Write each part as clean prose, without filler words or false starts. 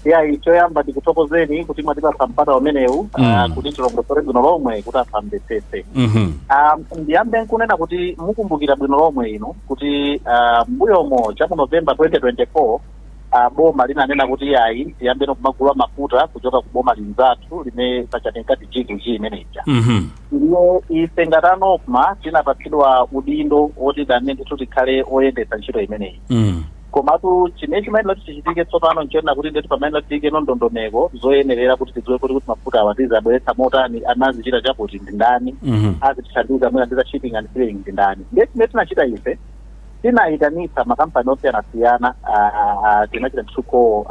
Yayi, choyamba ndikuthokozeni kuti mwatipatsa mpata umenewu kuti tilongosole bwino lomwe kuti anthu amvetsetse. Ndiyambe nkunena kuti mukumbukira bwino lomwe inu kuti mbuyomo cha mu November 2024, boma linanena kuti yayi, tiyambe kumagula mafuta kuchoka ku boma linzathu limene pachatinkati G2G imeneja. Ndiye ife ngati a NOCMA tinapatsidwa udindo woti amene ndithu tikhale oyendetsa ntchito imeneyi. Komatu chimene chimayenera kuti chichitike tsopano nchonena kuti ndeti pamayenera tiyike ndondomeko zoyenerera kuti tidziwe kuti mafuta awa tizabweretsa motani, anazichita chakuti ndi ndani, azitithandiza mwina ndi za shipping and clearing ndi ndani. Ndiye chimene tinachita ife, tinayitanitsa makampani osiyanasiyana, tinachita ntsuko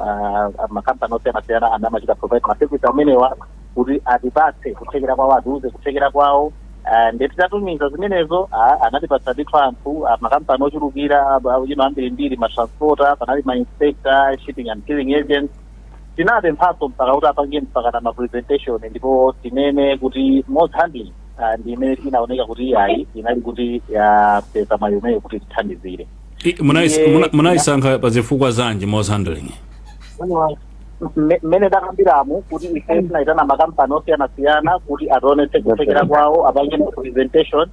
makampani osiyanasiyana amene amachita provide ma service amenewa kuti atipatse kuthekera kwawo, atiuze kuthekera kwawo. Ndiye titatumiza zimenezo, anatipatsa ndithu anthu, makampani ochulukira ambirimbiri, ma transporter, panali ma inspector, shipping and clearing agents. Tinapemphanso mpaka kuti apange mpaka na ma presentation, ndipo tinene kuti Moz Handling ndi imene inaoneka kuti yayi, inali kuti yapeza mwayi umeneyo kuti tithandizire. Munayisankha pa zifukwa zanji Moz Handling? Mmene ndakambiramu kuti ife tinayitana makampani osiyanasiyana kuti ationetse kuthekera kwawo, apange ma presentation,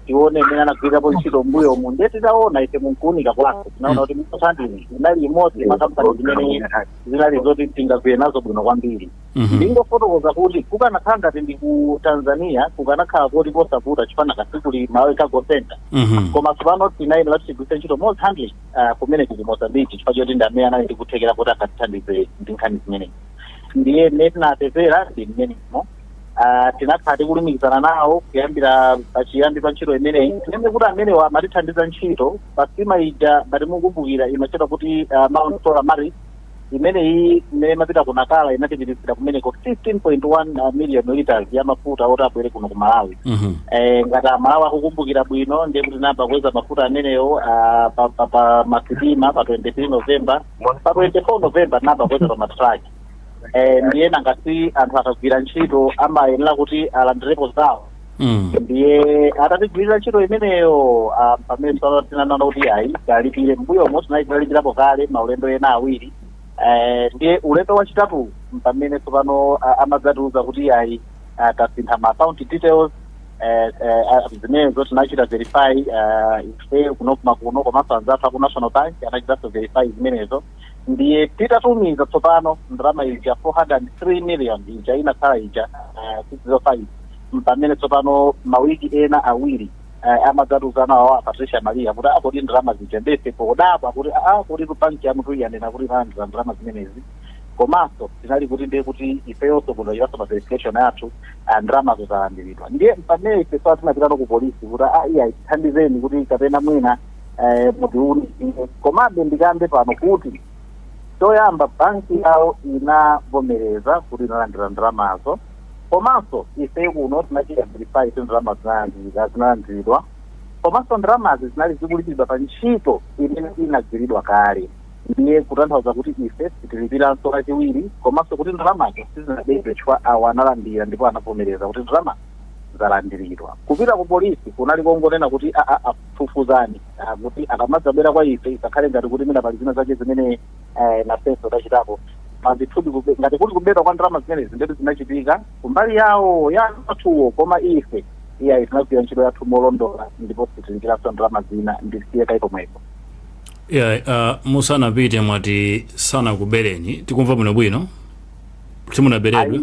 tione mmene anagwirirapo ntchito mbuyomu. Ndiye titaona ife munkuunika kwake, tinaona kuti Moz Handling inali imodzi makampani zimene zinali zoti tingagwire nazo bwino kwambiri. Ndingofotokoza kuti kukanakhala ngati ndi ku Tanzania, kukanakhala kuti posavuta, chifana kasikuli Malawi Cargo Center. Koma tsopano tinayenera kuti tigwiritse ntchito Moz Handling kumene ku Mozambique, chifukwa choti ndi amene anali ndi kuthekera kuti akatithandize ndi nkhani zimenezi. Ndiye mmene tinapezera ndi mmenemo. Tinakhala tikulumikizana nawo kuyambira pachiyambi pa ntchito imeneyi. Tinene kuti amenewa amatithandiza ntchito pa sitima ija, ngati mukumbukira, imachedwa kuti Mount Solar Maris. Imeneyi imene imapita ku Nakala inatipititsira kumeneko 15.1 million liters ya mafuta oti abwere kuno ku Malawi. Ngati Amalawi akukumbukira bwino, ndiye kuti tinayamba kuweza mafuta amenewo pa masitima pa 23 November. Pa 24 November tinayamba kuweza pa matraki. Ndiye nangasi anthu akagwira ntchito amayenera kuti alandirepo zawo. Ndiye atatigwirira ntchito imeneyo, pamene tsopano tinanaona kuti ayi, talipire. Mbuyomo tinali titalipirapo kale maulendo ena awiri. Ndiye ulendo wachitatu pamene tsopano amadzatiuza kuti ayi, tasintha ma account details. Zimenezo tinachita verify ife kuno kumakuno, komanso anzathu aku National Bank anachitanso verify zimenezo. Ndiye titatumiza tsopano ndalama ija, 403 million ija inakhala ija 605, pamene tsopano mawiki ena awiri amadzatiuzana awo a Patricia Maria kuti akodi ndalama zija. Ndefe podabwa kuti kuti ku banki yanu tuyanena kuti inalandira ndalama zimenezi, komanso tinali kuti ndiye kuti ifeyonso kuno iranso ma verification athu, ndalamazo zalandiridwa. Ndiye pamene ife so tinapitano ku polisi kuti iya, tithandizeni kuti kapena mwina mutiunikire. Komabe ndikambe pano kuti choyamba banki yawo inavomereza kuti inalandira ndalamazo, komanso ife kuno tinachita verify kuti ndalama zinalandiridwa, komanso ndalamazi zinali zikulipidwa pa ntchito imene inagwiridwa kale. Ndiye kutanthauza kuti ife sitilipiranso kachiwiri, komanso kuti ndalamazo sizinabedwe, chifukwa awo analandira ndipo anavomereza kuti ndalama zalandiridwa. Kupita ku polisi kunali kongonena kuti afufuzani, kuti akamadzabwera kwa ife isakhale ngati kuti mwina pali zina zake zimene nafenso tachitapo. Mandithudi ngati kuli kubedwa kwa ndalama zimenezi, ndetu zinachitika kumbali yawo ya athuwo, koma ife iyayi, tinagwira ntchito yathu molondola ndipo sitilipiranso ndalama zina. Ndisiye kayi pomwepo. Yeah, musanapite, mwati sanakubereni, tikumva bwinobwino? Simunaberedwe?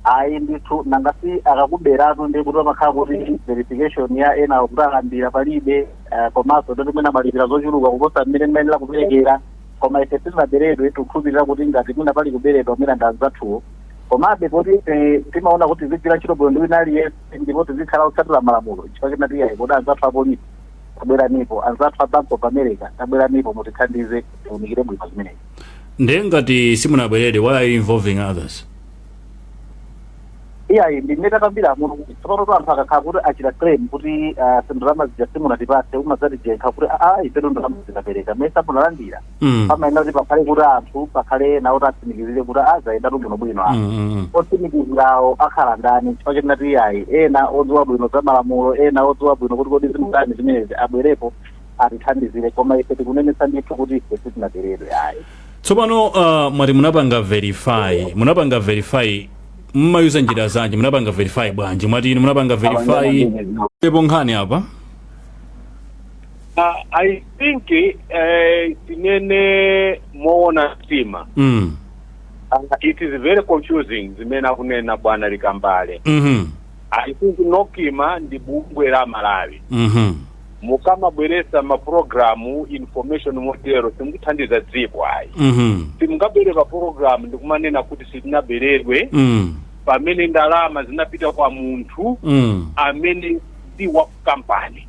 Ayi ndithu, nangasi akakuberatu ndi kuti pamakhala kuti verification ya ena kuti alandira palibe, komanso ndoti mwina malipira zochuluka kuposa mmene mmayenera kuperekera. Koma ife sitinaberedwe. Tikukhulupirira kuti ngati mwina pali kuberedwa, mwina ndi anzathuwo. Komabe poti ife timaona kuti tizigwira ntchito bwino ndi wina aliyense ndipo tizikhala otsatira malamulo, chifukwa chinati iyayi, kodi anzathu apolisi tabweranipo, anzathu a Bank of America tabweranipo, mutithandize tiunikire bwino zimenezi. Ndiye ngati simunaberedwe, why are you involving others? Iyayi, ndimene takambira muno kuti tsopano anthu akakhala kuti achita claim kuti ndalama zija simunatipatse, umadzatijenkha kuti ifetu ndalama zinapereka, mmene samunalandira. Pamayenera kuti pakhale kuti anthu pakhale ena oti atsimikizire kuti azayendatu bwinobwino apa. Otsimikizirawo akhala ndani? Chifukwa chinati iyayi, ena odziwa bwino za malamulo, ena odziwa bwino kuti kodi zimutani zimenezi, abwerepo atithandizire. Koma ife tikunenetsa ndithu kuti ife sitinaberedwe, ayi. Tsopano mwati munapanga verify, munapanga verify mmayuza njira zanji? Munapanga verify bwanji? Mwati inu munapanga verify pepo nkhani apa. I think tinene moona mtima. It is very confusing zimene akunena bwana Likambale. I think NOCMA ndi bungwe la Malawi. Mukamabweresa mapulogalamu information motero, simukuthandiza dziko ayi. Simungabwere pa program ndikumanena kuti sitinaberedwe pamene ndalama zinapita kwa munthu amene si wa kampani.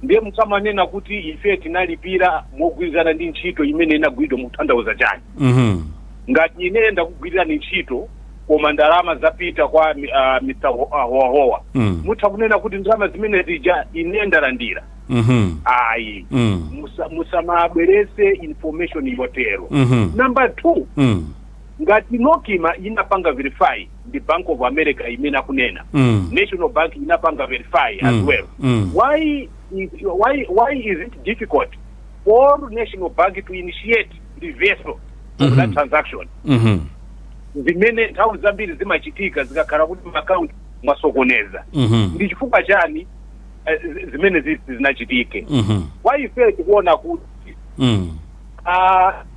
Ndiye mukamanena kuti ife tinalipira mogwirizana ndi ntchito imene inagwiridwa, mukutanthauza chani? Ngati ine ndakugwirirani ntchito koma ndalama zapita kwa Mr. Howahowa, mutha kunena kuti ndalama zimene zija ine ndalandira? Ayi. Musamabwerese information yotero. Number two, ngati NOCMA inapanga verify ndi Bank of America imene akunena, National Bank inapanga verify as well, why is it difficult for National Bank to initiate reversal of that transaction, zimene nthawi zambiri zimachitika zikakhala kuti maakaunti mwasokoneza? Ndi chifukwa chani zimene zinachitike? Kwa ife tikuona kuti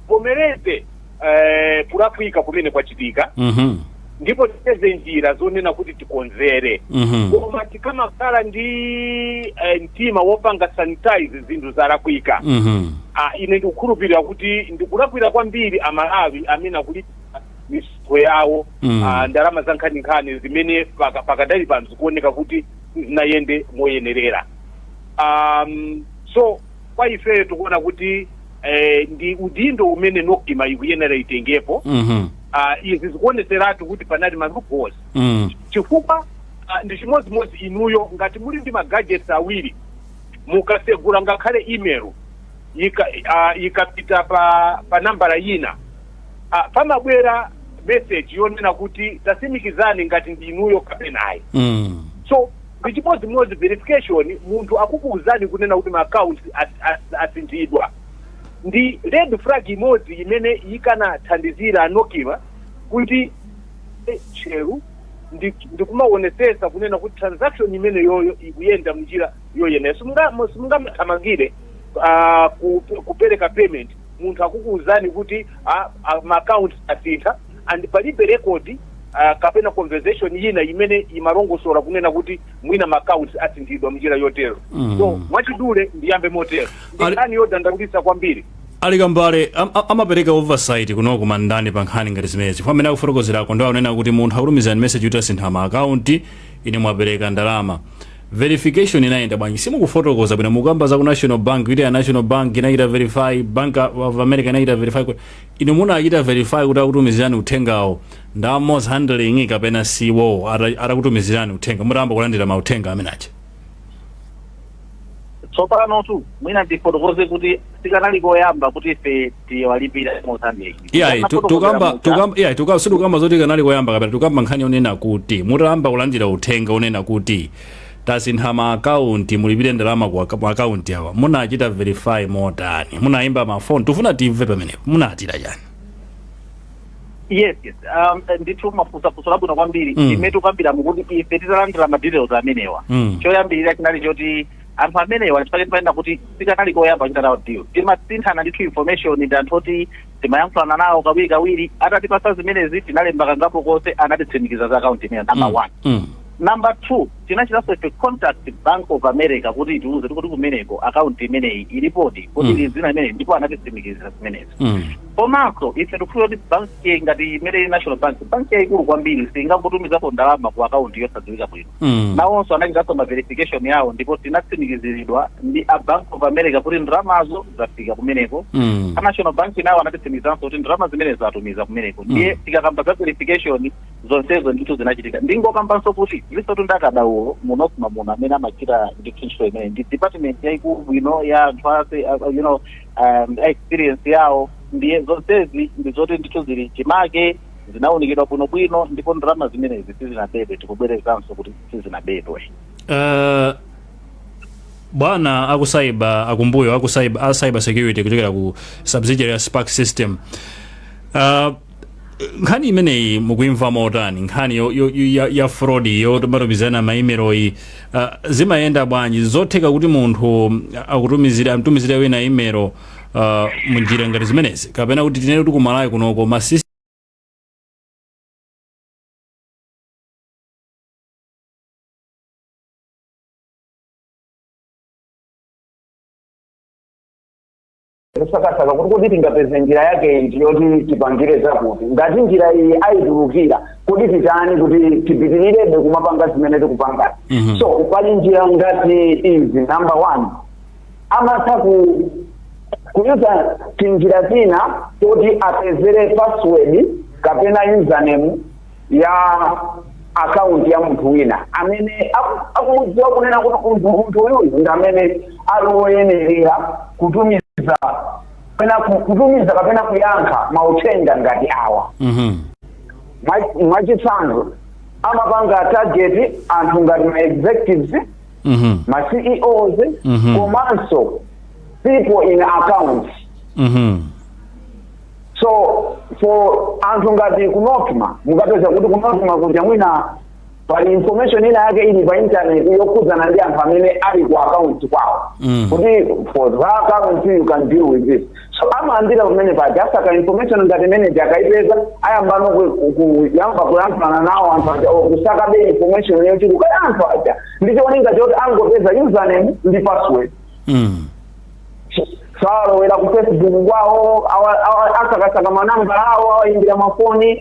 vomereze kulakwika kumene kwachitika ndipo tipeze njira zonena kuti tikonzere. Koma tikamakhala ndi mtima wopanga sanitize zinthu zalakwika, ine ndikukhulupirira kuti ndikulakwira kwambiri Amalawi amene akulipira misonkho yawo ndalama za nkhaninkhani zimene pakadali pano zikuoneka kuti zinayende moyenerera. So kwa ifeyo tikuona kuti ndi udindo umene NOCMA ikuyenera itengepo. Izi zikuoneseratu kuti panali ma loopholes, chifukwa ndi chimodzimodzi inuyo ngati muli ndi ma gadgets awiri, mukasegula ngakhale email ikapita pa nambala ina, pamabwera message yonena kuti tasimikizani ngati ndi inuyo kapenayi. So ndi chimodzimodzi verification, munthu akukuwuzani kunena kuti ma accounts asinthidwa, ndi red flag imodzi imene ikanathandizira NOCMA kuti tcheru ndikumaonesesa kunena kuti transaction imene yoyo ikuyenda mnjira yoyenera. Simungamathamangire kupereka payment munthu akukuwuzani kuti ma accounts asintha and palibe record kapena conversation ina imene imalongosola kunena kuti mwina ma accounts asinthidwa mnjira yotero. So mwachidule ndiyambe motero, ndi nkhani yodandaulitsa kwambiri. Ali Kambale, amapereka oversight kunoku mandani pa nkhani ngati zimenezi? Amene akufotokozerako ndo akunena kuti munthu akutumizani message kuti asintha ma akaunti, ine mwapereka ndalama. Verification inayenda bwanji? Simukufotokoza bwino. Mukamba za ku National Bank kuti ya National Bank inachita verify, Bank of America inachita verify. Inu munachita verify kuti akutumizirani uthengawo nda Mos Handling kapena siwo? Atakutumizirani uthenga, mutayamba kulandira mauthenga amenaja? Tsopano tu mwina ndifotokoze kuti sikanali koyamba kuti ife tiwalipira Mozambique. Iyayi, tukamba tukamba, iyayi, tukamba, situkamba zoti kanali koyamba kapena, tukamba nkhani yonena kuti mutayamba kulandira uthenga unena kuti tasintha ma akaunti, mulipire ndalama ku akaunti awa, munachita verify motani? Munayimba mafoni? Tifuna timve pamenepo, munatira chani? Yes, ndithu mafunsafunso labwino kwambiri. Imene tikukambira mukuti ife titalandira ma details amenewa, choyambirira chinali choti anthu amenewa, chifukwa timayenda kuti sikanali koyamba kuchita nawo deal, timasinthana ndithu information ndi anthu oti timayankhulana nawo kawiri kawiri. Atatipasa zimenezi, tinalemba kangapo konse, anatitsimikiza za akaunti imene, number one. Number two, tinachitanso ife contact Bank of America kuti itiuze kuti kumeneko akaunti imeneyi ilipodi, kuti ili zina imeneyi, ndipo anatitsimikizira zimenezi. Komanso ife tikukhulupirira kuti banki ngati imene ili National Bank, banki yayikulu kwambiri, singangotumizako ndalama ku akaunti yosadziwika bwino. Nawonso anachitanso ma verification yawo ndipo tinatsimikiziridwa ndi a Bank of America kuti ndalamazo zafika kumeneko. A National Bank nawo anatitsimikizanso kuti ndalama zimene zatumiza kumeneko. Ndiye tikakamba za verification, zonsezo ndithu zinachitika. Ndingokambanso kuti lisotu ndi akadaulo muno muno amene amachita ndithu ntchito imene ndi department yayikulu bwino ya anthu ase experience yawo. Ndiye zonsezi ndi zoti ndithu zili chimake, zinawunikidwa bwinobwino, ndipo ndalama zimenezi sizinabedwe. Tikubwerezanso kuti sizinabedwe. Bwana aku cyber, akumbuyo aku cyber, a cyber security kuchokera ku subsidiary ya Spark System, nkhani imeneyi mukuimva motani? Nkhani ya fraud yomatumizana ma email yi, zimayenda bwanji? Zotheka kuti munthu akutumizira, amtumizira wina email munjira ngati zimenezi, kapena kuti tinene kuti kumalawi kunoko ma kusakasaka kuti tingapeze njira yake iti yoti tipangire zakuti ngati njira iyi ayitulukira, kuti titani kuti tipitirirabe kumapanga zimene tikupanga? So pali njira ngati izi. Number one, amatha kuyuza tinjira tina kuti apezere password kapena username ya akaunti ya munthu wina amene akumudziwa kunena kuti munthu uyuyu ndi amene ali woyenerera kutumiza kapena kutumiza kapena kuyankha mauthenga ngati awa. Mwachitsanzo, amapanga target anthu ngati ma executives, ma CEOs, komanso people in accounts. So for anthu ngati ku NOCMA, mukapeza kuti ku NOCMA kuja mwina pali information ina yake ili pa internet yokhudzana ndi anthu amene ali ku account kwawo, kuti for that account you can deal with this. So amayambira kumene paja, asaka information ngati imene akayipeza, ayambano kuyamba kuyankhulana nawo anthu aja or kusakabe information yochuluka ya anthu aja ndi cholinga choti angopeza username ndi password. Sawalowera ku Facebook kwawo, asakasaka manambala awo, awayimbira mafoni,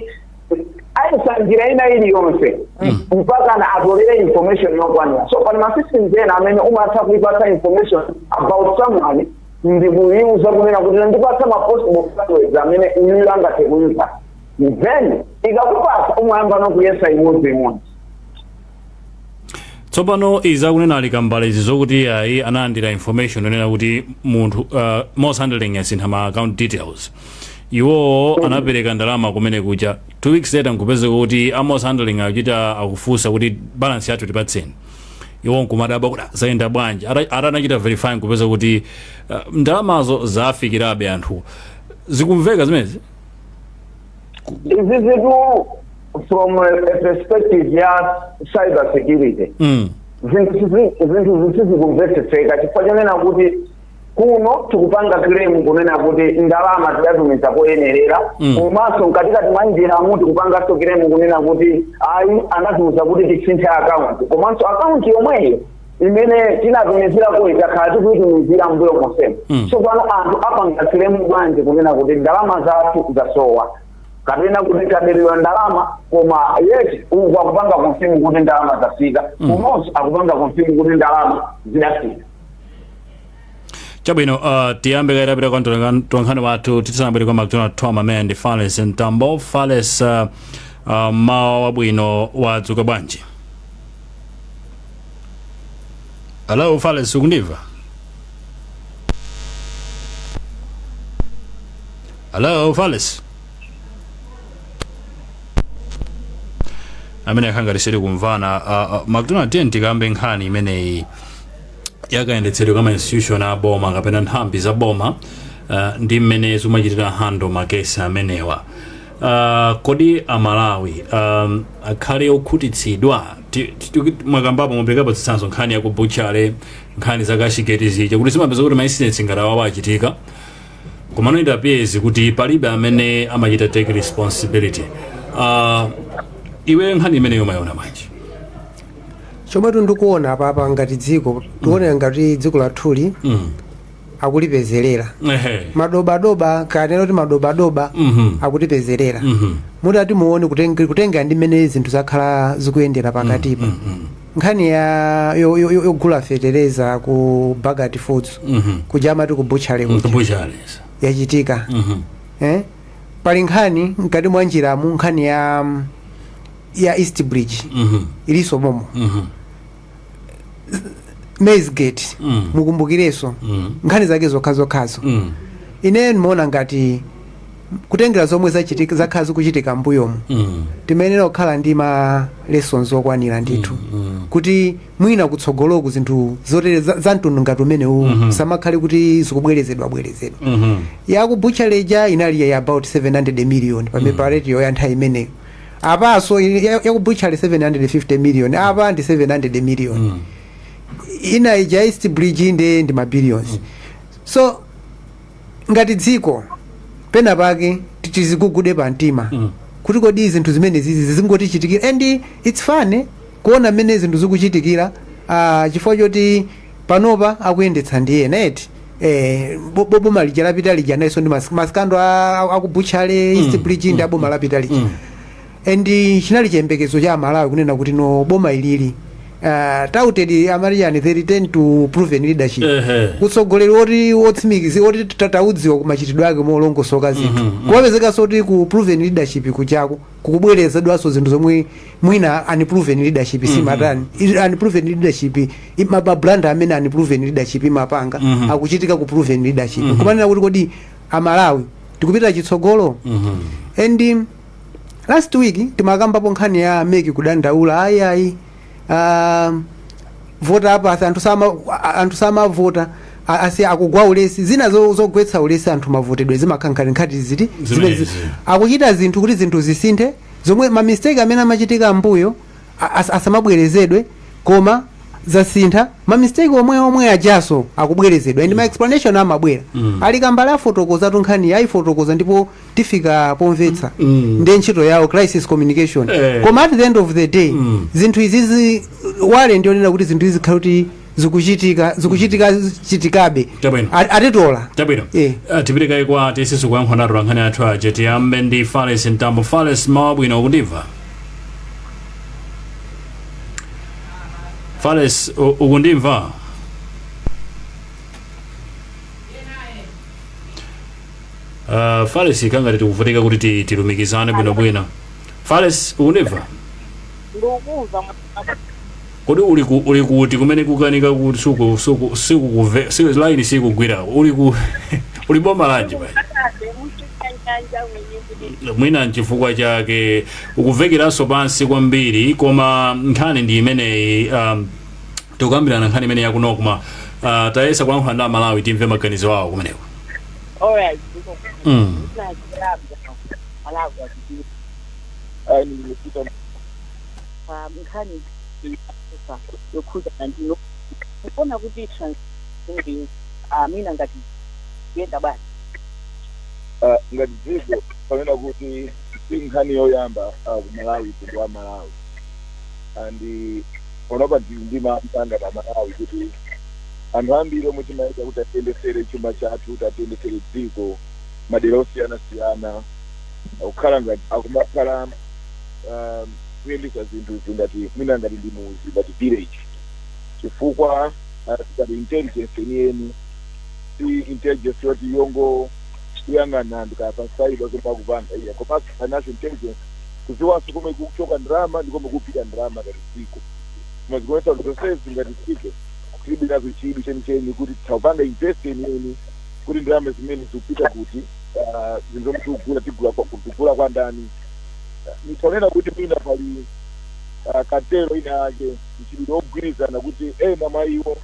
ayesa njira ina iliyonse mpaka na atolere information yokwanira. So pali ma systems ena amene umatha kuipatsa information about someone ndi kuyiuza kunena kuti ndipatsa ma possible passwords amene uyu angathe kuyuza, then ikakupatsa umayamba nokuyesa imodzi imodzi. Tsopano izi akunena ali Kambala izi zokuti ayi, analandira information yonena kuti munthu, Mos Handling yasintha ma account details, iwowo anapereka ndalama kumene kuja, 2 weeks later nkupezeka kuti a Mos Handling akuchita akufunsa kuti balance yathu tipatseni. Iwo nkumadabwa kuti, "Ah, zayenda bwanji?" Atanachita verify nkupeza kuti ndalamazo zafikirabe anthu. Zikumveka zimenezi? Izi zitu from a perspective ya cyber security, zinthu zisizikumvetsetseka, chifukwa chonena kuti kuno tikupanga claim kunena kuti ndalama tidatumiza koyenerera, komanso mkatikati mwa njiramu tikupanganso claim kunena kuti ayi, anatiuza kuti tisinthe akaunti, komanso akaunti yomweyo imene tinatumizirako itakhala tikuyitumizira mbuyo monsemo. So pano anthu apanga claim bwanji kunena kuti ndalama zathu zasowa kapena kuti taberedwa ndalama, koma yet uku akupanga confirm kuti ndalama zafika, kumonso akupanga confirm kuti ndalama zidafika? Chabwino, tiyambe kaitapita kwa mtolankhani wathu tisanabwere kwa McDonald Tom amene ndi Fales Mtambo. Fales, mawa wabwino, wadzuka bwanji? Hello Fales, ukundimva? Hello Fales, amene akhanga tisiri kumvana. McDonald, tiye tikambe nkhani imeneyi yakayendetsedwe kama institution a boma kapena nthambi za boma ndi mmene zimachitira handle makesi amenewa. Kodi Amalawi akhale okhutitsidwa? Mwakambapo, mupekapo zitsanzo, nkhani ya ku butchery, nkhani za cashgate zija, kuti zimapeza kuti ma incidents ngati awawa achitika, komano it appears kuti palibe amene amachita take responsibility. Iwe nkhani imeneyo umayiona bwanji? Chomwe ndikuona apapa, ngati dziko, tikuonera ngati dziko lathuli akulipezerera. Madobadoba, kanena kuti madobadoba, akutipezerera. Mutati muone, kutenga ndi mmene zinthu zakhala zikuyendera pakatipa, nkhani ya yogula fetereza ku Bagati Foods, kuja amati ku butchery kuja, ku butchery, yachitika. Eh? Pali nkhani mkati mwa njiramu, nkhani ya East Bridge ilinso momo, Maize Gate, mukumbukirenso nkhani zake zokhazokhazo. Ine ndimaona ngati Kutengera zomwe zachitika, zakhala zikuchitika mbuyomu, timayenera kukhala ndi ma lessons okwanira ndithu kuti mwina kutsogoloku zinthu zotere za mtundu ngati umenewu samakhale kuti zikubwerezedwa bwerezedwa. Yaku butchery ija inali ya about 700 million pamene pa rate ya nthawi imeneyo. Apaso yaku butchery 750 million, apa ndi 700 million. Ina ija East Bridge ndi ma billions. So ngati dziko pena pake tizigugude pa mtima kuti kodi zinthu zimene zizi zingotichitikira? And it's funny kuona mmene zinthu zikuchitikira, chifukwa choti panopa akuyendetsa ndi ena eti. Boma lija lapita lija nayenso ndi ma scandal aku butchery, East Bridge ndi aboma lapita lija. And chinali chiyembekezo cha Malawi kunena kuti no, boma ilili touted amaliyani the return to proven leadership, utsogoleri woti wotsimikizi, woti taudziwa kumachitidwe ake molongosoka zinthu. Kumapezekanso kuti ku proven leadership kuchako kukubwerezedwanso zinthu zomwe mwina unproven leadership simatani. Unproven leadership, ma blunder amene unproven leadership imapanga akuchitika ku proven leadership. Kumanena kuti kodi Amalawi tikupita chitsogolo? And last week timakambapo nkhani ya MEC kudandaula, ayi ayi, vota apa anthu samavota, asi akugwa ulesi, zina zogwetsa ulesi anthu mavotedwe zimakhala nkhati nkhati ziti Zimenezi. Akuchita zinthu kuti zinthu zisinthe, zomwe ma mistake amene amachitika mbuyo asamabwerezedwe, koma zasintha, ma mistake omwe omwe ajaso akubwerezedwa and ma explanation amabwera. Ali kambala afotokoza nkhani ayifotokoza ndipo tifika pomvetsa. Ndiye ntchito yawo, crisis communication. Koma at the end of the day, zinthu izizi wale ndionena kuti zinthu izi zikhala kuti zikuchitika chitikabe. Chabwino. Atitola. Chabwino. Tipite kaye kwa tisisu kuyankhula nato nkhani athu aja. Tiyambe ndi Fales Mtambo. Fales, mawa bwino, ukundimva Fales? Ukundimva? Fales, kangati tikuvutika kuti tilumikizane bwinobwino. Fales, ukundimva? Ndikukumva. Kodi uli kuti kumene kukanika kuti suku suku sikukuve siku line sikugwira? Uli boma lanji bwana? Mwina nchifukwa chake ukuvekeranso pansi kwambiri, koma nkhani ndi imeneyi. Tikukambirana nkhani imene yaku NOCMA. Tayesa kulankhula ndi Amalawi, timve maganizo awo kumeneko. Alright. Malawi Ayi, ndimefika. Pa nkhani yokhuzana ndino kuona kuti transition mina ngati kuyenda bwanji? Ngati dziko panena kuti si nkhani yoyamba ku Malawi, mtundu wa Malawi, and panopa tili ndi mantha ngati Amalawi kuti anthu ambiri omwe timayika kuti atiyendesere chuma chathu, kuti atiyendesere dziko madera osiyanasiyana, akukhala ngati akumakhala kuyendesa zinthu ngati mwina ngati ndi muzi, ngati village, chifukwa ngati intelligence yeniyeni si intelligence yoti yongo kuyang'ana anthu kaya pa cyber zomwe akupanga iya, komanso financial intelligence, kuziwanso komwe kuchoka ndalama ndi komwe kupita ndalama ngati dziko. Koma zikuonetsa kuti zonsezi ngati dziko tilibe nazo chidwi chenicheni kuti tawupanga invest yeniyeni kuti ndalama zimene zikupita kuti, zinthu zomwe tikugula tigula kwa ndani. Nitaonera kuti mwina pali cartel ina yake, mchitidwe wogwirizana kuti ena mwa iwo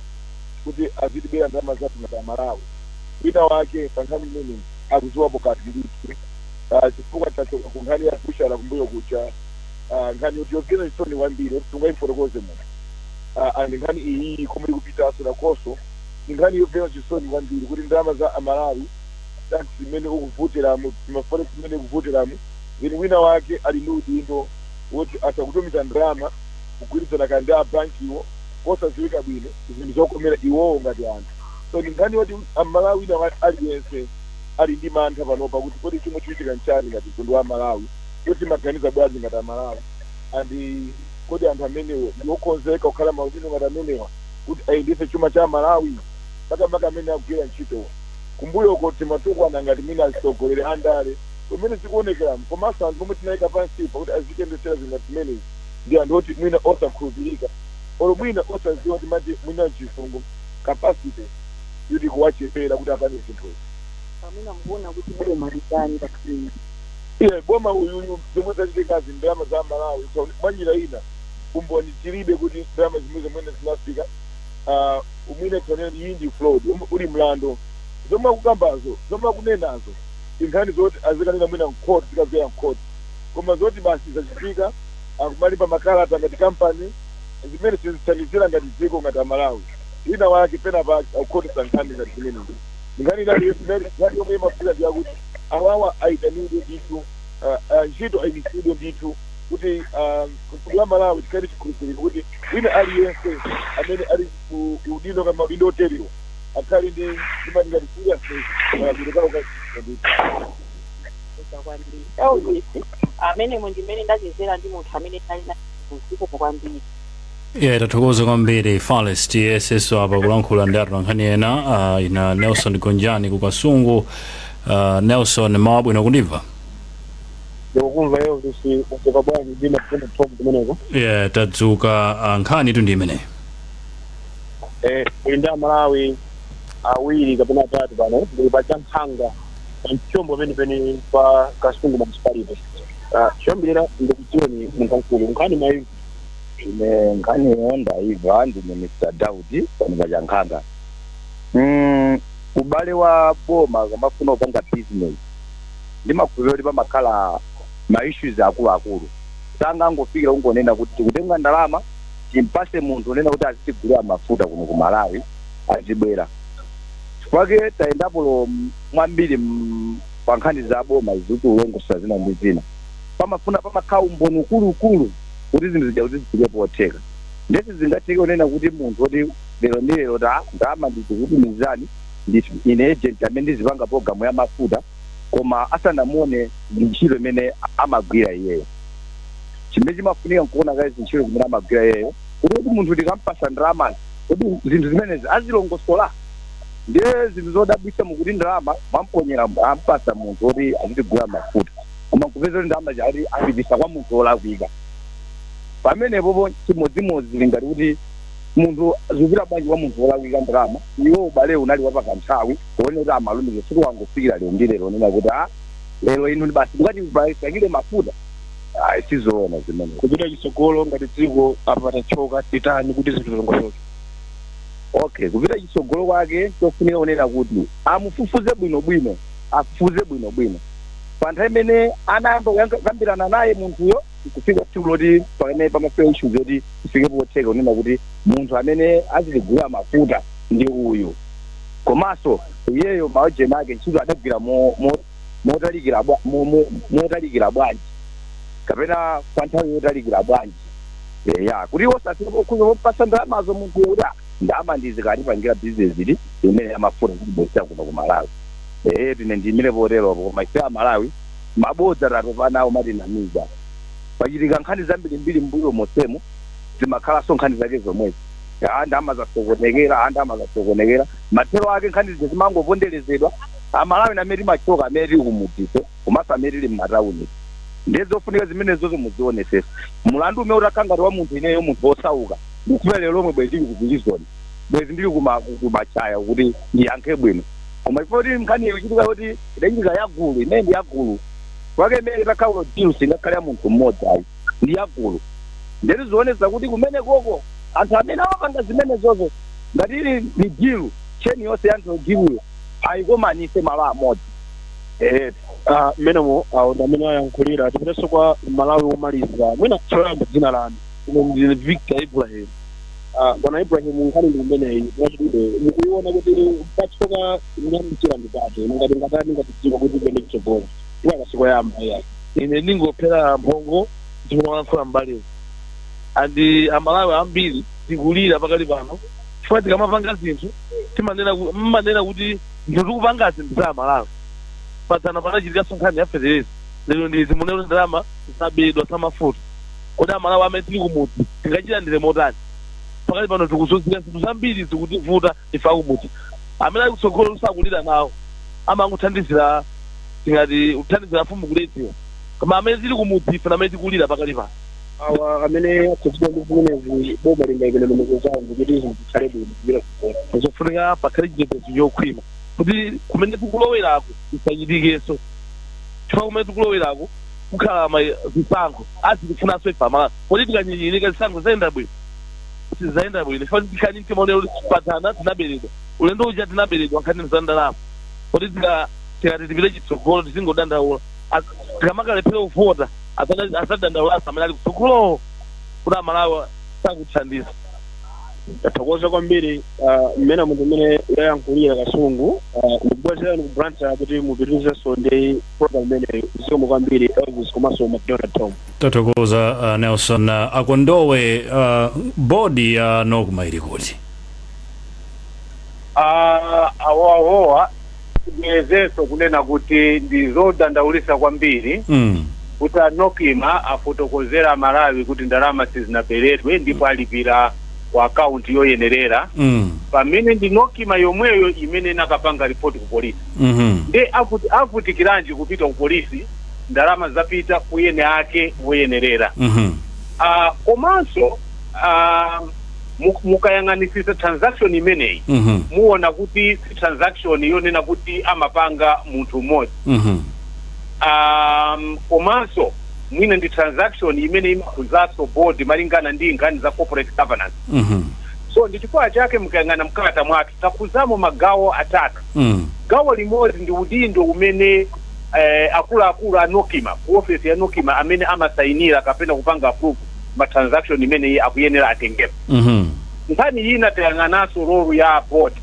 kuti azitibera ndalama zathu ngati Amalawi. Wina wake pa nkhani imene akuziwapo kanthu ndithu, chifukwa tachoka ku nkhani ya butchery kumbuyo kucha, nkhani yoti yogwira chisoni kwambiri yoti tungayifotokoze muno, and nkhani iyi komwe ikupitanso nakonso ndi nkhani yogwira chisoni kwambiri kuti ndalama za Amalawi, tax imene ukuvutiramo, ma forex imene ukuvutiramo, then wina wake ali ndi udindo woti asakutumiza ndalama kugwirizana kandi a bankiwo kosadziwika bwino, zinthu zokomera iwowo ngati anthu. So ndi nkhani yoti Amalawi wina aliyense ali ndi mantha panopa kuti kodi chomwe chikuchitika nchani ngati mtundu wa Malawi, kuti timaganiza bwanji ngati Amalawi, and kodi anthu amenewo ndi okonzeka kukhala maudindo ngati amenewa kuti ayendetse chuma cha Malawi, makamaka amene akugwira ntchitowa. Kumbuyoko timatukwana ngati mwina atsogoleri andale kumene zikuonekera, komanso anthu omwe tinayika pansipa kuti azitiyendetsera zinthu ngati zimenezi ndi anthu oti mwina osakhulupirika olo mwina osadziwa, timati mwina mchisungu capacity yoti kuwachepera kuti apange zinthuzi. Amene mukuona kuti boma litani pakhani? Iye boma uyuyu, zomwe zachitikazi, ndalama za Malawi. So mwanjira ina umboni tilibe kuti ndalama zimwe zomwene zinafika. Umwine tionene iyi ndi fraud, uli mlando. Zomwe akukambazo, zomwe akunenazo, inkhani zoti azikanena mwina mcourt, zikafika mcourt. Koma zoti basi zachitika, akumalipa makalata ngati kampani, zimene sizithandizira ngati dziko, ngati Amalawi. Wina wake pena pake akukhotesa nkhani ngati zimenezi. Nkhani inali nkhani yomwe imafika ndiyakuti awawa ayitanidwe ndithu, ntchito ayimitsidwe ndithu, kuti mtundu wa Malawi tikhale chikhulupiriro kuti wina aliyense amene ali ku udindo kama udindo oteriwa akhale ndi imati ngati seriousness malabiro kawo kachitidwa ndithu. Kwambiri, Elvis. Amenemo ndimene ndachezera ndi munthu amene ali na zikomo kwambiri. Yeah, tathokoza kwambiri, Fales. TSS apa kulankhula ndi atolankhani ena, ina Nelson Gonjani ku Kasungu. Nelson, mawa bwino, kundimva? Ndikukumva, Elvis. Udzuka bwanji ndi mapfundo tom kumeneko? Yeah, tadzuka. Nkhani tu ndi imeneyi. Uli ndi Amalawi awiri kapena atatu pano. Ndili pa Champhanga, pa mchombo penipeni pa Kasungu Municipality. Choyambirira ndikudziweni, munthu wamkulu, nkhani mwaimva? Ine nkhaniyo ndaimva. Ndine Mr Daudi pano pa Chankhanga. Ubale wa boma kamafuna kupanga business, ndimakhulupirira kuti pamakhala ma issues akuluakulu. Sangangofikira kungonena kuti tikutenga ndalama timpase munthu unena kuti azitigulira mafuta kuno ku Malawi, azibwera. Chifukwa tayendapo mwambiri pa nkhani za boma zikuti ulongosola zina ndi zina, pamafuna pamakhala umboni ukulukulu kuti zinthu zija kuti zifike potheka. Ndesi zingatheke kunena kuti munthu oti lero ndi lero ta ndalama ndikukutumizani, ndi ine agent amene ndizipanga program ya mafuta, koma asanamuone ntchito imene amagwira iyeyo. Chimene chimafunika nkuona kaye ntchito zimene amagwira iyeyo, kuti munthu tikampasa ndalamazi, kuti zinthu zimenezi azilongosola. Ndiye zinthu zodabwitsa, mukuti ndalama mwamponyera, ampasa munthu woti azitigula mafuta, koma nkupeza kuti ndalama ati apitisa kwa munthu wolakwika. Pamenepopo chimodzimodzi ngati kuti munthu zikupita bwanji kwa munthu wolakwika ndalama? Iwo ubale unali wapakanthawi kuone kuti amalumiza, siku wangofikira lero ndi lero nena kuti a lero inu basi mukati pasakile mafuta. Ayi, sizoona zimene. Kupita chitsogolo ngati dziko, apa patachoka, titani kuti zinthu zilongosoke? Okay, kupita chitsogolo kwake chofunika kunena kuti amufufuze bwinobwino, afufuze bwinobwino pa nthawi imene anayamba kukambirana naye munthuyo, kufika tsiku loti pamene pamafika issues yoti ifike potheka kunena kuti munthu amene azitigulira mafuta ndi uyu. Komanso iyeyo maojeni ake ntchito adagwira motalikira bwanji, kapena kwa nthawi yotalikira bwanji? Eya, kuti osafika popasa ndalamazo munthu kuti "Ah, ndalama ndizikatipangira bizinesi ili imene yamafuta kutibwezera kuno ku Malawi." Tine ndimire poteropo. Koma ife Amalawi mabodza tatopa nawo, matinamiza. Pachitika nkhani zambirimbiri mbuyo mosemo, zimakhalanso nkhani zake zomwezi: a ndalama zasokonekera, a ndalama zasokonekera. Mathero ake nkhani zija zimangoponderezedwa. Amalawi namene timachoka, amene tili kumudziso komanso amene tili m'matawuni, ndiye zofunika zimenezozo muzionesesa. Mulandu umene utakhala ngati wa munthu, ineyo munthu wosauka, ndikufuna lero lomwe bwezi ndili ku prison, bwezi ndili kumachaya kuti ndiyankhe bwino. Koma ifo kuti nkhani ikuchitika kuti idachitika yagulu, imene ndi yagulu kwake, imene itakhala deal singakhale ya munthu mmodzi ayi, ndi yagulu. Ndeti zionesa kuti kumene koko anthu amene amapanga zimenezozo, ngati ili ni deal, chain yonse ya anthu dealyo ayikomanise malo amodzi. Mmenemo awo ndi amene ayankhulira. Tipitenso kwa Malawi womaliza. Mwina choyamba dzina lanu? Ine ndine Victor Ibrahim. Bwana Ibrahim, nkhani ndi imeneyi mwachidule, mukuiona kuti patsoka nyamchira ndipati? Ngati ngatani ngati dziko kuti ipende chitsogolo ikakasikoyamba iya? Ine ndingophera mphongo ndikumalankhula mbaliwo andi Amalawi ambiri tikulira pakali pano chifukwa tikamapanga zinthu timanena mmanena kuti zinthu tikupanga zinthu za Amalawi. Padzana panachitikanso nkhani ya fetereza, lero ndi zimunero, ndalama zabedwa zamafuta. Kodi Amalawi amene tili kumudzi tingachilandire motani? Pakali pano tikuzunzika, zinthu zambiri zikutivuta ife akumudzi. Amene ali kutsogolo sakulira nawo, amangothandizira, tingati kuthandizira mfumu kuledziwa, koma amene tili kumudzi ife amene tikulira pakali pano. Awa amene akhudzidwa ndi zimenezi, boma lingayike ndondomeko zawo kuti zinthu zikhale bwino kupita kutsogolo? Zofunika pakhale chitetezo chokhwima. Kuti kumene tikulowerako isachitikenso, chifukwa kumene tikulowerako kukhala zisankho, azitifunanso ife Amalawi. Kodi tikanyinyirika, zisankho zayenda bwino? Sizayenda bwino, chifukwa tikhani timaonera kuti patana tinaberedwa, ulendo uja tinaberedwa nkhani za ndalama. Kodi tikati tipite chitsogolo, tizingodandaula? Tikamakalephera kuvota, azadandaulaso amene ali kutsogolowo kuti Amalawi sakuthandiza. Tathokoza kwambiri mmene munthu mmene yayankhulira Kasungu. Ndikubwezerani ku Blantyre kuti mupitirizenso ndi program imeneyo. Zikomo kwambiri, Elvis komanso McDonald Tom. Tathokoza, Nelson. Akondowe, board ya NOCMA ili kuti? Awoawoa tibwerezenso kunena kuti ndi zodandaulisa kwambiri kuti a NOCMA afotokozera Malawi kuti ndalama sizinaberedwe ndipo alipira ku akaunti yoyenerera, pamene ndi NOCMA yomweyo imene inakapanga ripoti ku polisi. Ndi avutikiranji kupita ku polisi? Ndalama zapita kuyene ake woyenerera. Komanso mukayang'anisisa transaction imeneyi, muona kuti si transaction yonena kuti amapanga munthu mmodzi. Komanso mwina ndi transaction imene imakhuzanso board malingana ndi nkhani za corporate governance. So ndi chifukwa chake mukayang'ana mkalata mwathu, takhuzamo magawo atatu. Gawo limodzi ndi udindo umene akuluakulu a NOCMA, ku ofesi ya NOCMA, amene amasayinira kapena kupanga approve ma transaction imene akuyenera atengepo. Nkhani ina, tayang'ananso role ya board,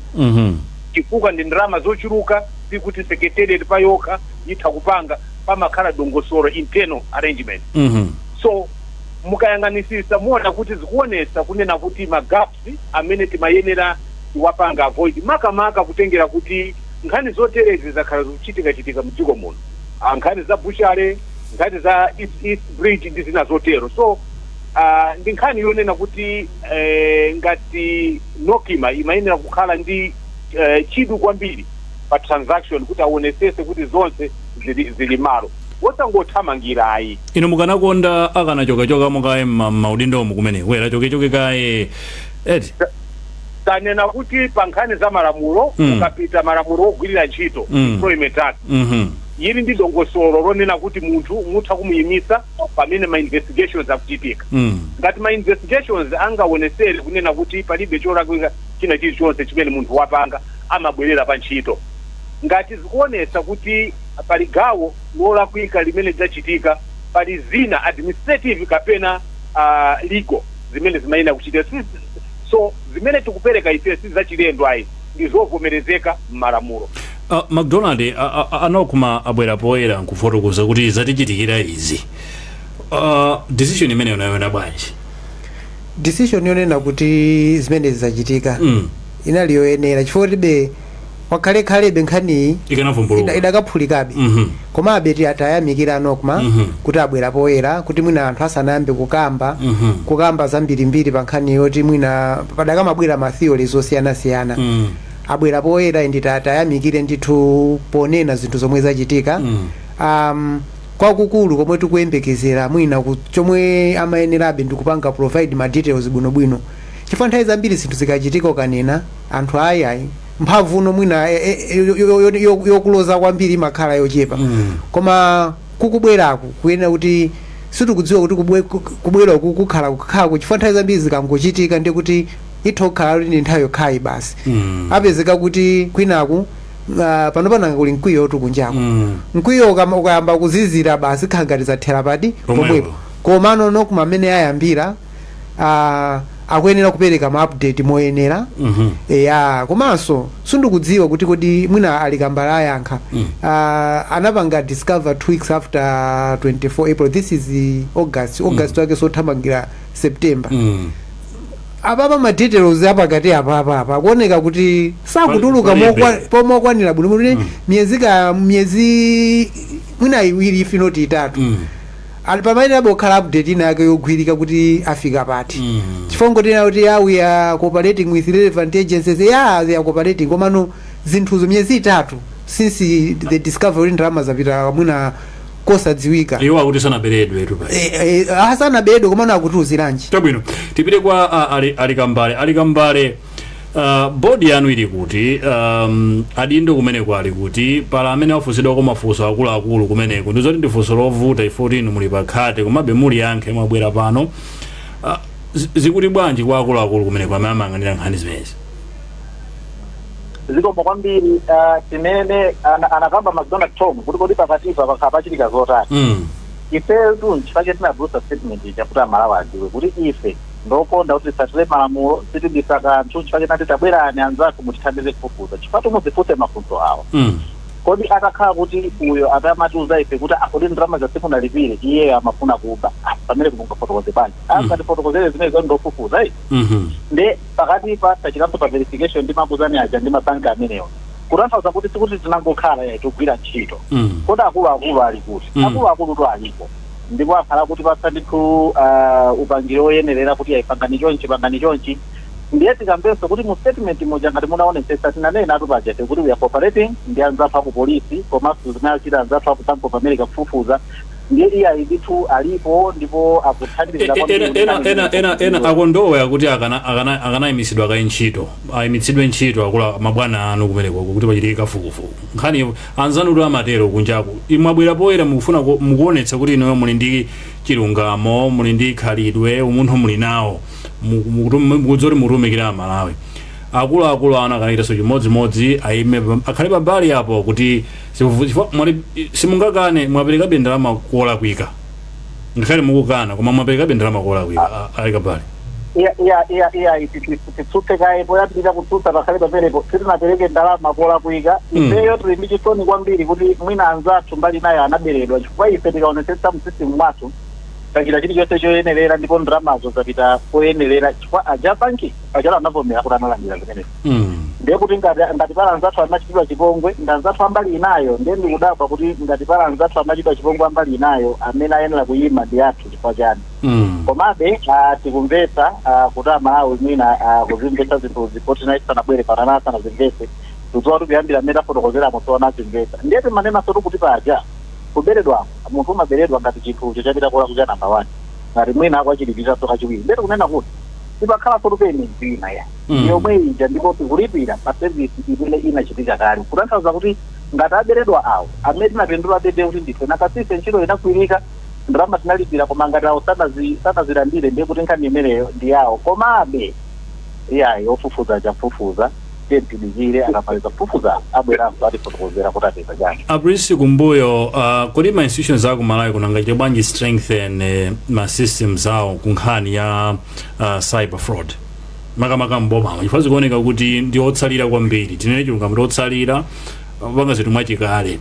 chifukwa ndi ndalama zochuluka, sikuti secretariat payokha itha kupanga, pamakhala dongosolo, internal arrangement. So mukayang'anisisa, muona kuti zikuonesa kunena kuti ma gaps amene timayenera tiwapanga avoid, makamaka kutengera kuti nkhani zoterezi zakhala zikuchitika-chitika mdziko muno. Nkhani za butchery, nkhani za East Bridge ndi zina zotero. So ndi nkhani yonena kuti ngati NOCMA imayenera kukhala ndi chidwi kwambiri pa transaction kuti aonesese kuti zonse zili malo, wosangothamangira ayi. Inu mukanakonda akanachokachoka mukaye maudindomu kumene kwera chokechoke kaye, eti? Tanena kuti pa nkhani za malamulo, ukapita malamulo ogwirira ntchito, Employment Act, ili ndi dongosolo lonena kuti munthu mutha kumuyimisa pamene ma investigations akuchitika. Ngati ma investigations angaonesere kunena kuti palibe cholakwika china chilichonse chimene munthu wapanga, amabwerera pa ntchito. Ngati zikuonesa kuti pali gawo lolakwika limene lidzachitika, pali zina administrative kapena legal zimene zimayenera kuchitika. So zimene tikupereka ife si zachilendo ayi, ndi zovomerezeka m'malamulo. McDonald, a NOCMA abwera poyera nkufotokoza kuti zatichitikira izi. Decision imene unayiona bwanji? Decision yonena kuti zimene zachitika inali yoyenera, chifukwa tibe wakhalekhalebe nkhaniyi ikanavumbuluka, idakaphulikabe. Komabe tayamikira NOCMA kuti abwera poyera, kuti mwina anthu asanayambe kukamba kukamba zambirimbiri pa nkhani yoti mwina padakamabwera ma theories osiyanasiyana. Abwera poyera, ndi tayamikire ndithu ponena zinthu zomwe zachitika. Kwakukulu komwe tikuyembekezera mwina chomwe amayenerabe ndikupanga provide ma details bwinobwino, chifukwa nthawi zambiri zinthu zikachitika, ukanena anthu ayi ayi, mphamvu uno mwina yokuloza kwambiri imakhala yochepa. Koma kukubweraku kuyenera kuti sitikudziwa kuti kubweraku kukhala kukhalako, chifukwa nthawi zambiri zikangochitika ndi kuti itha kukhala kuti ndi nthawi yokhayi basi. Apezeka kuti kwinaku pano pananga kuli mkwiyo tukunjako. Mkwiyo ukayamba kuzizira, basi, khala ngati zathera pati? Pomwepo. Pomwepo. Komano NOCMA amene ayambira akuyenera kupereka ma update moyenera. Eya, komanso sindikudziwa kuti kodi mwina ali Kambala ayankha. Anapanga discover 2 weeks after 24 April. This is August, August wake sothamangira September. Apapa ma details apakati apapa apa akuoneka kuti sakutuluka Palibe. Pomokwanira bwino kuti miyezi ka miyezi mwina 2, if not 3, ali pamayenera bokhala update ina yake yogwirika kuti afika pati, chifukwa ngotina kuti ya, we are cooperating with relevant agencies. Yeah, they are cooperating, komano zinthuzo miyezi 3 since the discovery, ndalama zapita mwina kosadziwika. Iwo akuti sanaberedwe tu pa. Asanaberedwe, komano akutiuziranji? Chabwino, tipite kwa ali Kambale. Ali Kambale, Board yanu ili kuti? Adindo kumeneko ali kuti? Pala amene afunsidwako mafunso akuluakulu kumeneko? Ndizoti ndi funso lovuta ifoti inu muli pakhate, komabe muli yankhe mwabwera pano. Zikuti bwanji kwa akuluakulu kumeneko amene amayang'anira nkhani zimenezi? Zikomo kwambiri. Timene anakamba McDonald Tom kuti kodi pakatipa pakhala pachitika zotani? Ifetu nchifukwa tinatulutsa statement ija kuti Amalawi adziwe kuti ife ndokonda kuti tisatire malamulo, sitibisa kanthu. Nchifukwa tinati tabwerani anzathu mutithandize kufufuza, chifukwa tumuzifunse mafunso awa. Kodi atakhala kuti uyo atamatiuza ife kuti akodi ndalama zasimunalipire, iyeyo amafuna kuba, pamene kumungafotokoze bwanji? Angatifotokozere zimene zanu ndofufuza ayi. Nde pakati pa tachitanso pa verification ndi makuzani aja ndi mabanki amenewa, kutanthauza kuti sikuti tinangokhala yayi, tikugwira ntchito. Kodi akuluakulu ali kuti? Akuluakulu tu alipo ndipo akhala kuti pasa ndithu upangiri oyenerera kuti ayipangani chonchi, pangani chonchi. Ndiye tikambenso kuti mu statement muja, ngati munaonetsetsa, tinanena atu paja kuti we are cooperating ndi anzathu aku polisi komanso zimene achita anzathu aku Bank of America kufufuza. Ndiye iyayi ndithu alipo ndipo akuthandizira kwambiri ena kuti ena nkhani ena imene ena ena akondowe akuti akanayimitsidwa kaye ntchito, ayimitsidwe ntchito akula mabwana anu kumeneko kuti pachitike kafukufuku nkhani. Anzanu tu amatero kunjaku. Imwabwera poyera, mukufuna mukuonetsa kuti inuyo muli ndi chilungamo, muli ndi khalidwe, umunthu muli nawo, mukudziwa kuti mutumikira Amalawi. Akuluakulu anu akanachitanso chimodzimodzi, ayime akhale pambali apo kuti chifukwa simungakane, mwaperekabe ndalama kolakwika. Ngakhale mukukana, koma mwaperekabe ndalama kolakwika. Ali pambali. Iya, titsutse kaye poyambirira kutsutsa pakhale pamenepo. Sitinapereke ndalama kolakwika. Ifeyo tili ndi chisoni kwambiri kuti mwina anzathu mbali nayo anaberedwa, chifukwa ife tikaonetsetsa mu system mwathu tachita chilichonse choyenerera ndipo ndalamazo zapita koyenerera, chifukwa aja banki achalo anavomera kuti analandira zimenezi. Ndiye kuti ngati pala anzathu anachitidwa chipongwe ndi anzathu ambali inayo. Ndiye ndikudabwa kuti ngati pala anzathu anachitidwa chipongwe ambali inayo, amene ayenera kuyima ndi athu chifukwa chani? Komabe tikumvetsa kuti Amalawi mwina kuzimvetsa zinthuzi poti naye tisanabwere panana asanazimvetse. Tikudziwa kuti kuyambira mmene tafotokozeramo tiwanazimvetsa. Ndiye timanenanso kuti paja kuberedwako, munthu umaberedwa ngati chinthucho chapita kolakwika number one, ngati mwina akwachilipiriranso kachiwiri. Ndiye tikunena kuti tipakhalanso tu payment ina ya yomwe ija, ndipo tikulipira pa service imene inachitika kale, kutanthauza kuti ngati aberedwa awo, amene tinapindula bebe kuti ndife nakasise ntchito inakwirika, ndalama tinalipira. Koma ngati awo sanazilandire, ndiye kuti nkhani imeneyo ndi yawo. Komabe iyayi, ofufuza achafufuza, tiye tidikire, akamaliza kufufuza abweranso atifotokozera kuti apeza chani. Aprisi kumbuyo, kodi ma institutions aku Malawi kunangachite bwanji strengthen ma systems awo ku nkhani ya cyber fraud, makamaka mbomamo? Chifukwa zikuoneka kuti ndi otsalira kwambiri, tinene chilungamo, ndi otsalira panga zinthu mwachikale.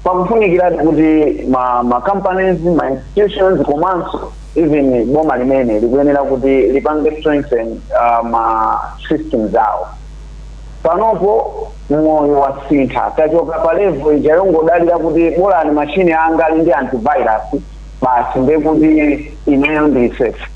Pakufunikiradi kuti ma companies, ma institutions, komanso even boma limene likuyenera kuti lipange strengthen ma systems awo. Panopo moyo wasintha, tachoka pa level ija yongodalira kuti bolani machine anga ali ndi antivirus basi, ndiye kuti ineyo ndili safe.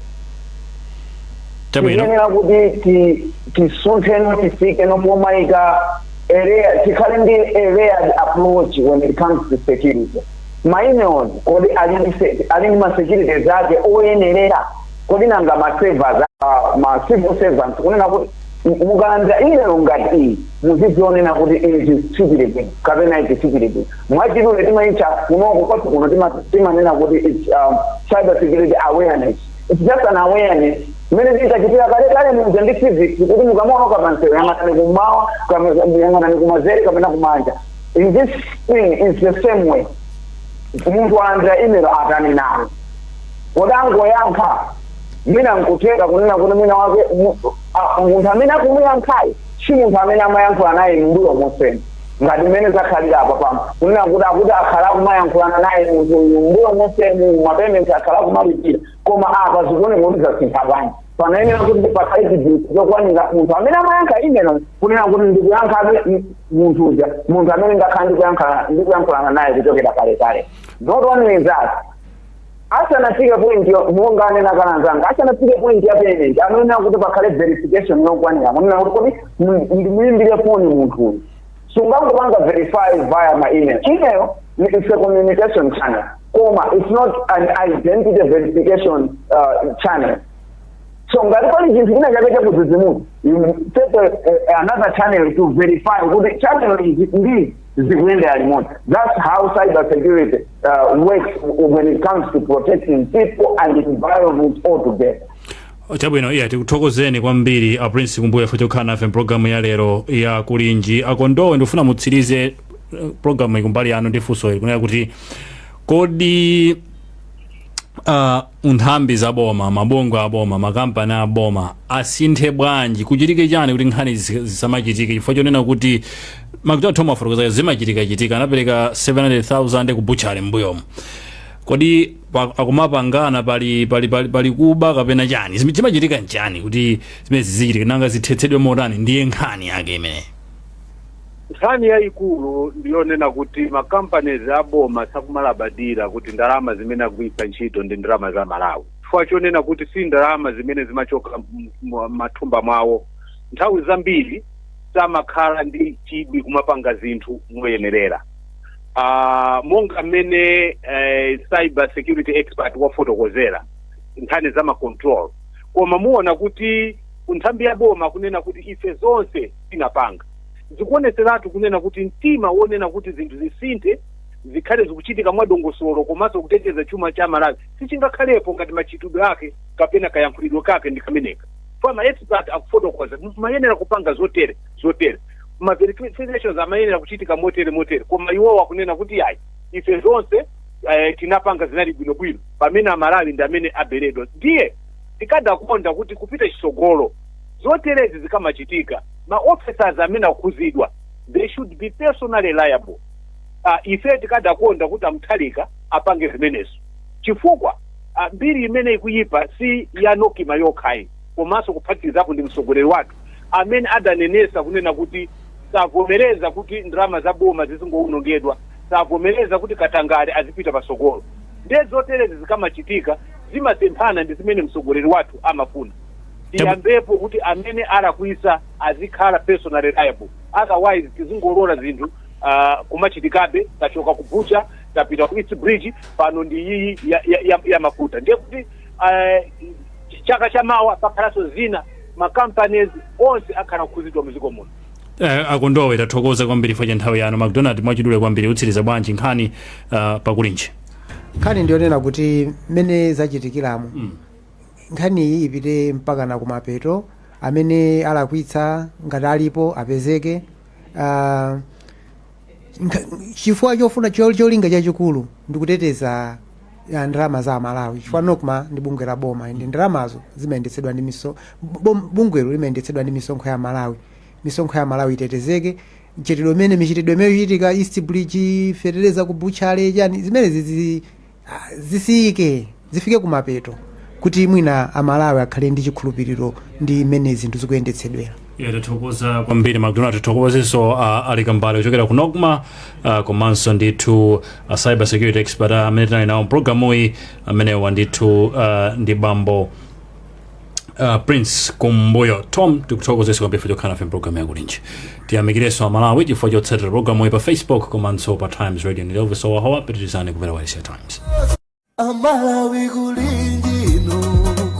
Tikuyenera kuti tisuntheno, tifike nopomayika area, tikhale ndi a layered approach when it comes to security. Ma emails kodi ali ndi ma securities ake oyenerera? Kodi nanga ma servers, ma civil servants, kunena kuti mukalandira email ngati iyi, muzizionena kuti ichi sichili bwino kapena ichi sichili bwino? Mwachidule timaitcha kunoko kwathu kuno timanena kuti it's cyber security awareness. It's just an awareness mmene tinkachitira kale kale muja ndi civics, kuti mukamaonoka pansewu yang'anani kummawa, yang'anani kumazere kapena kumanja. In this thing is the same way. Munthu alandira email, atani nayo? Kodi angoyankha? Mwina nkutheka kunena kuti mwina wake munthu amene akumuyankhayo si munthu amene amayankhula naye mbuyo monsemo, ngati mmene zakhalira apa pano, kunena kuti akuti akhala akumayankhulana naye munthu uyu mbuyo monsemu, ma payment akhala akumalipira, koma apa zikuoneka kuti zasintha bwanji? Panayenera kuti pakhale chidziwitso chokwanira munthu amene amayankha email, kunena kuti ndikuyankhabe munthu uja, munthu amene ndakhala ndikuyankhulana naye kuchokera kalekale. Not only that, asanafike point monga anena kalanzanga, asanafike point ya payment anayenera kuti pakhale verification yokwanira, kunena kuti kodi ndimuyimbire foni munthu uyu? Sungangopanga verify via ma email. Email is a communication channel. Koma it's not an identity verification channel. So ngati pali chinthu china chake chakudzidzimuka, you take another channel to verify kuti channel izi ndi zikuyendera limodzi. That's how cyber security works when it comes to protecting people and environment altogether. Chabwino, iya, tikuthokozeni kwambiri a Prince Kumbuyo chifukwa chokhala nafe mpulogalamu ya lero ya Kulinji. Akondowe, ndikufuna mutsirize programu ikumbali yanu ndi funso ili, kunena kuti kodi nthambi za boma, mabungwe a boma, makampani a boma asinthe bwanji, kuchitike chani kuti nkhani zisamachitike? Chifukwa chonena kuti makuti Thomas afotokoza zimachitika-chitika, anapereka 700,000 ku butchery m'mbuyomu. Kodi akumapangana pali kuba kapena chani? Chimachitika nchani kuti zimene zizichitika? Nanga zithetsedwe motani? Ndiye nkhani yake imeneyi. Nkhani yayikulu ndiyonena kuti macompanies aboma sakumalabadira kuti ndalama zimene agwiritsa ntchito ndi ndalama za Malawi, chifukwa chonena kuti si ndalama zimene zimachoka mathumba mwawo. Nthawi zambiri samakhala ndi chidwi kumapanga zinthu moyenerera. Monga mmene cyber security expert wafotokozera nkhani za macontrol, koma muona kuti kunthambi ya boma kunena kuti ife zonse tinapanga, zikuoneseratu kunena kuti mtima wonena kuti zinthu zisinthe, zikhale zikuchitika mwadongosolo komanso kuteteza chuma cha Malawi sichingakhalepo ngati machitidwe ake kapena kayankhulidwe kake ndi kameneka. Kwa ma expert akufotokoza, mayenera kupanga zotere zotere, ma verifications amayenera kuchitika motere motere, koma iwowo akunena kuti yayi, ife zonse tinapanga zinali bwinobwino, pamene Amalawi ndi amene aberedwa. Ndiye tikadakonda kuti kupita chitsogolo, zoterezi zikamachitika, ma officers amene akukhuzidwa, they should be personally liable. Ife tikadakonda kuti amthalika apange zimenezo, chifukwa mbiri imene ikuyipa si ya NOCMA yokhayi, komanso kuphatikizapo ndi mtsogoleri wathu amene adanenesa kunena kuti savomereza kuti ndalama za boma zizingowonongedwa, savomereza kuti katangale azipita pasogolo. Ndiye zoterezi zikamachitika zimasemphana ndi zimene mtsogoleri wathu amafuna. Tiyambepo kuti amene alakwisa azikhala personally liable, otherwise tizingolola zinthu kumachitikabe. Tachoka ku butcher, tapita ku East Bridge, pano ndi iyi ya mafuta. Ndiye kuti chaka chamawa pakhalanso zina, ma companies onse akhala kukhuzidwa mdziko muno. Akondowe, tathokoza kwambiri chifukwa cha nthawi yanu. McDonald, mwachidule kwambiri, utsiriza bwanji nkhani pakulinji? Nkhani ndiyonena kuti mmene zachitikiramo, nkhani iyi ipite mpaka na kumapeto. Amene alakwitsa ngati alipo apezeke, chifukwa chofuna cholinga chachikulu ndikuteteza ya ndalama za Amalawi, chifukwa NOCMA ndi bungwe la boma, ndi ndalamazo zimayendetsedwa ndi bungwelo limayendetsedwa ndi misonkho ya Malawi. Misonkho ya Malawi itetezeke. Mchitidwe umene, michitidwe imene ichitika, East Bridge, fetereza ku butchery, chani, zimene zisiyike, zifike kumapeto, kuti mwina Amalawi akhale ndi chikhulupiriro ndi mmene zinthu zikuyendetsedwera. Yeah, tathokoza kwambiri McDonald. Tathokozenso ali Kambale kuchokera ku NOCMA, komanso ndithu cyber security expert amene tinali nawo mpulogalamuyi, amenewa ndithu ndi bambo Prince Kumbuyo. Tom, tikuthokozenso kwambiri chifukwa chokhala nafe mpulogalamu yakulinji. Tiyamikirenso Amalawi chifukwa chotsatira pulogalamuyi pa Facebook komanso pa Times Radio. Ndi Elvis Owahowa. Pitirizani kumvera wailesi ya Times. Amalawi, kulinji inu,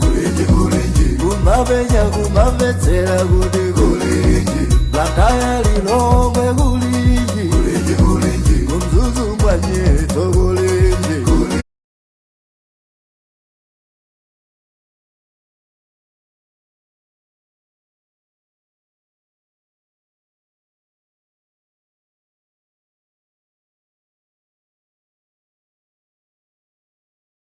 kulinji, kulinji, kumapenya, kumamvetsera kuti kulinji, Blantyre, Lilongwe, kulinji, kulinji, kulinji, kuMzuzu mwanyera.